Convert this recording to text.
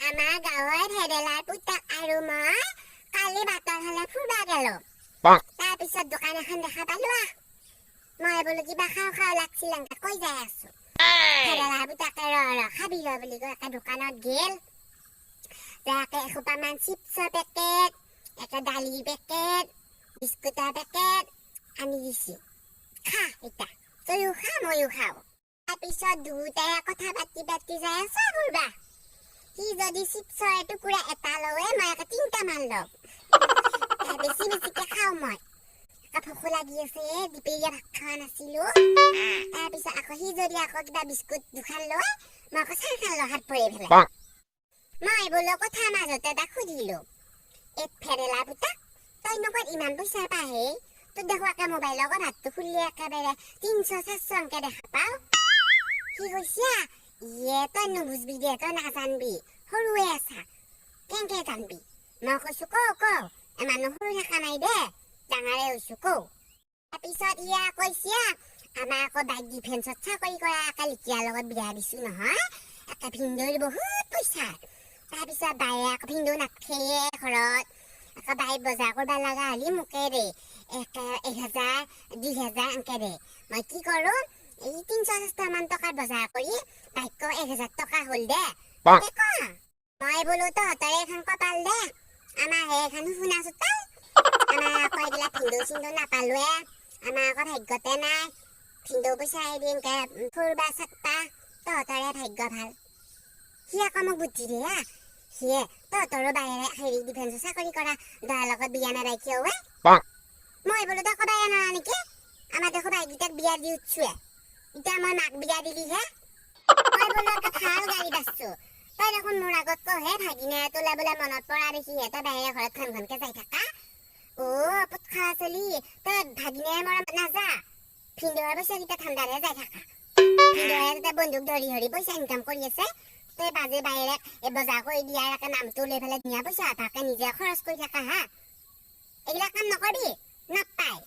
আমাৰ গাঁৱৰ ভেবেলাৰ পুতেক আৰু মই কালি বাটৰ ফালে ফুৰবা গেলো। তাৰপিছত দোকান এখন দেখা পালো আহ। মই বোলো কিবা খাওঁ খাওঁ লাগছিল, এনকে কৈ যাই আছো, ভেবেলাৰ পুতেকে "ৰ ৰ, খাবি ৰ" বুলি কৈ একে দোকানত গেল। যাকে এসোপামান চিপছৰ পেকেট, একে দালিৰ পেকেট, বিস্কুটৰ পেকেট আনি দিছি, "খা এতিয়া, তয়ো খা, ময়ো খাওঁ।" তাৰপিছত দুয়োটাই কথা পাতি পাতি যাই আছো ঘূৰবা। সি যদি চিপছৰ এটুকুৰা এটা লৱে, মই আকৌ তিনিটামান লওঁ। বেছি বেছিকে খাওঁ মই। আকৌ ভোকো লাগি আছে, দুপৰীয়া ভাত খোৱা নাছিলো। তাৰপিছত আকৌ সি যদি আকৌ কিবা বিস্কুট দুখন লয়, মই আকৌ চাৰিখন লওঁ হাত ভৰি পেলাই। মই বোলো কথা মাজতে তাক সুধিলো, "এ ফেৰেলা পুতাক, তই ক'ত ইমান পইচা পাহে? তোৰ দেখো একে মোবাইলৰ কভাৰটো খুলিলে একেবাৰে 300 400 অংকে দেখা পাওঁ।" সি কৈছে, "ইয়ে, তই নুবুজবি দে, তই নাজানবি, সৰুৱে আছা, কেনেকে জানবি?" মই কৈছো, "কওঁ কওঁ, মানুহ সৰু থকা নাই দে, ডাঙৰে হৈছো, কওঁ।" তাৰপিছত ইয়া কৈছে, "আমাৰ আকৌ বাইক ডিফেন্সত চাকৰি কৰা একে লিকিয়াৰ লগত বিয়া দিছো নহয়, একে ভিনদৈৰ বহুত পইচা। তাৰপিছত বায়ে আকৌ ভিনদৌ নাথখেয়ে ঘৰত, আকৌ বাই বজাৰ কৰিব লগা হ'লে মোকে দে, একে 1000 2000 এনকে দে। মই কি কৰোঁ, এই 300 400মান টকাৰ বজাৰ কৰি বাইক কওঁ 1000 টকা হ'ল দে।" ক মই বোলো, "তহঁতৰে এখন কপাল দে, আমাৰ হে এখন শুনা চোতাল। আমাৰ আকৌ এইগিলা ভিন্দৌ চিন্দৌ নাপালোৱে, আমাৰ আকৌ ভাগ্যতে নাই ভিন্দৌ পইচা এৰি এনেকে ফুৰবা চাকবা, তহঁতৰে ভাগ্য ভাল।" সি আকৌ মোক বুদ্ধি দিয়ে, সিয়ে, "তহঁতৰো বাহিৰে হেৰি ডিফেন্সত চাকৰি কৰা দৰাৰ লগত বিয়া নাবাই কিয় ৱে?" মই বোলো, "তই কবাই নোৱাৰা নেকি? আমাৰ দেখোন ভাইকেইটাক বিয়া দি উঠছোৱে, এতিয়া মই মাক বিয়া দিলিহে।" মই বোলো, "একে ভাল গাড়ী পাইছো। তই দেখোন মোৰ আগত কহে, ভাগিনে তোলে বোলে মনত পৰা দেখিহে তই বাহিৰে ঘৰত ঘন ঘনকে যাই থাকা। অ' পুত খোৱা চলি, তই ভাগিনে মৰম নাযা, ভিন্দুৱাৰ পইচাকেইটা ঠাণ্ডাতহে যাই থাকা। ভিন্দুৱাই তাতে বন্দুক ধৰি ধৰি পইচা ইনকাম কৰি আছে, তই বাজে বাহিৰে এই বজাৰ কৰি দিয়াৰ একে নামটো লৈ পেলাই ধুনীয়া পইচা আধাকে নিজে খৰচ কৰি থাকা। হা, এইবিলাক কাম নকৰবি, নাপায়।"